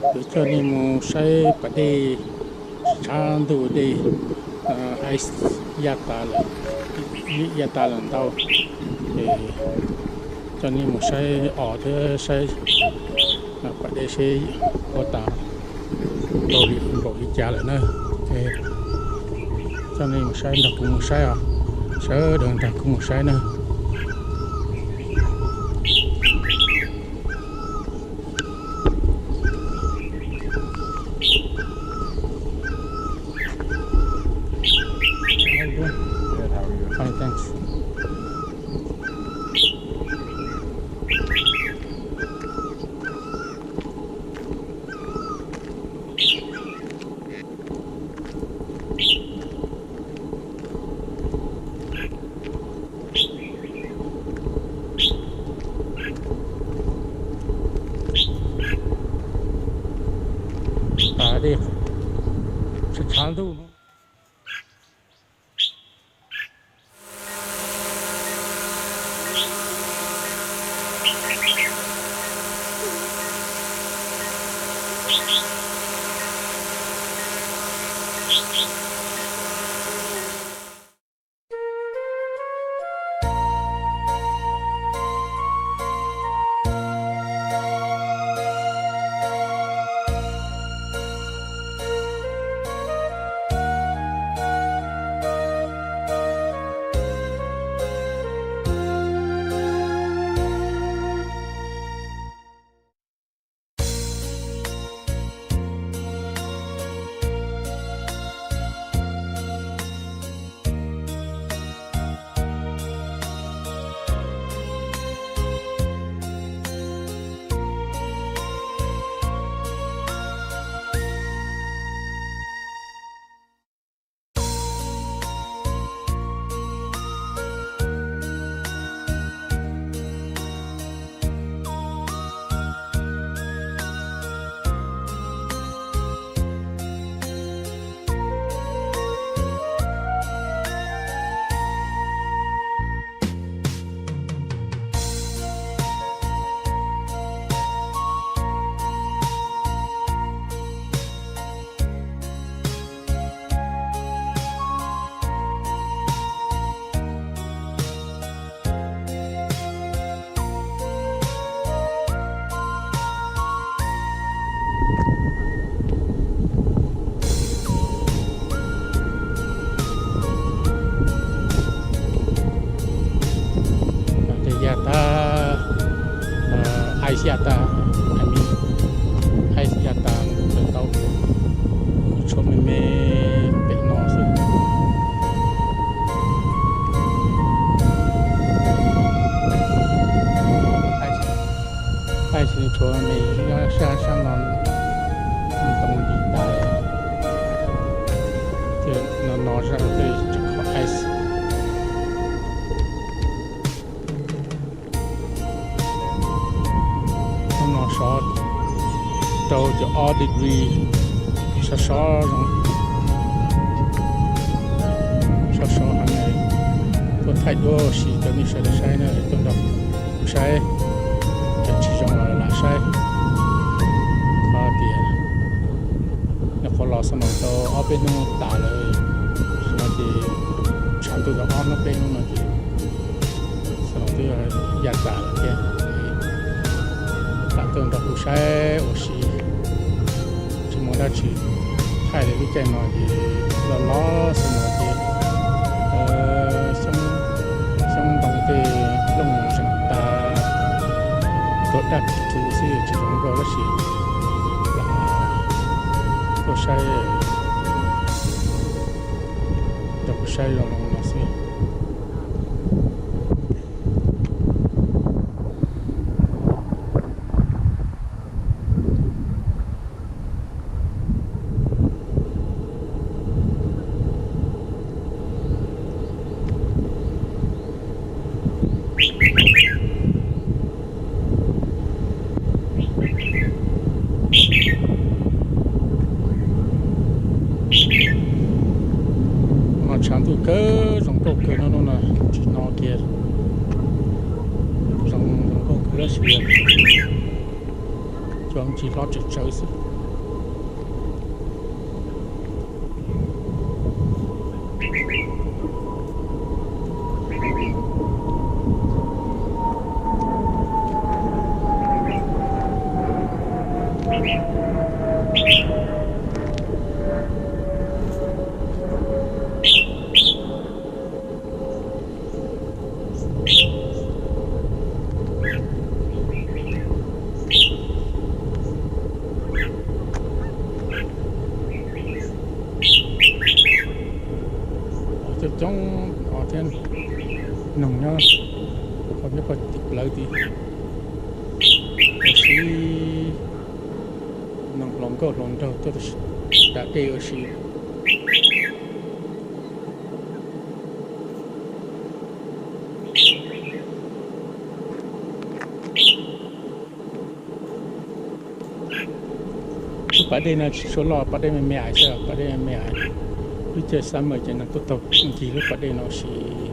Kuv coj nej mus saib pas dej, tshav ntuj dej, ice ya tas lawm, ya tas lawm ntau. Ces coj nej mus saib os thiab saib pas dej seb puas tas, npaum li cas lawm na. Coj nej mus saib, nrog kuv mus saib os, sawv daws nrog kuv mus saib na. Fine, thanks. Tas dej, tshav ntuj. Ces ya tas, ice ya tas, I mean, ice ya tas lawm ntau, tshuav me me pem no xwb. Ice tshuav me nyob sab sab no, ntoo dim tas, ces no no zaj tej tseem qhov ice. Hnub no sov rau caum ob degree, sov sov zoo, sov sov heev. Tuaj thaij duab ua si rau nej sawv daws saib na, tuaj nrog kuv saib, cov tsis zoo los lam saib. Qhov tias nyuam qhuav los snow tau ob peb hnub tas lawm, no ces tshav ntuj tau ob hnub peb hnub no ces snow twb ya tas lawm thiab. Lam tuaj nrog kuv saib ua si, tsis muaj dab tsi thaij li lub caij no ces los los snow ces xyoob ntoo tej looj zeem tas, tuag daj tus xwb tsis zoo nkauj dab tsi. Tuaj saib, nrog kuv saib zoo no xwb. No tshav ntuj kawg, zoo nkauj kawg no, no tsis no kiag, zoo nkauj kawg tab sis cov ntsis hlob tsawv tsawv xwb. Coob coob os thiab, noog nyob qhov nyob qhov tim plawv tid. Ua si, noog hluas nkauj hluas nraug tuaj da dej ua si. Lub pas dej no tsis tshua loj, pas dej me me xwb, pas dej me me. Lub caij summer ces neeg tuaj taug ncig lub pas dej no ua si.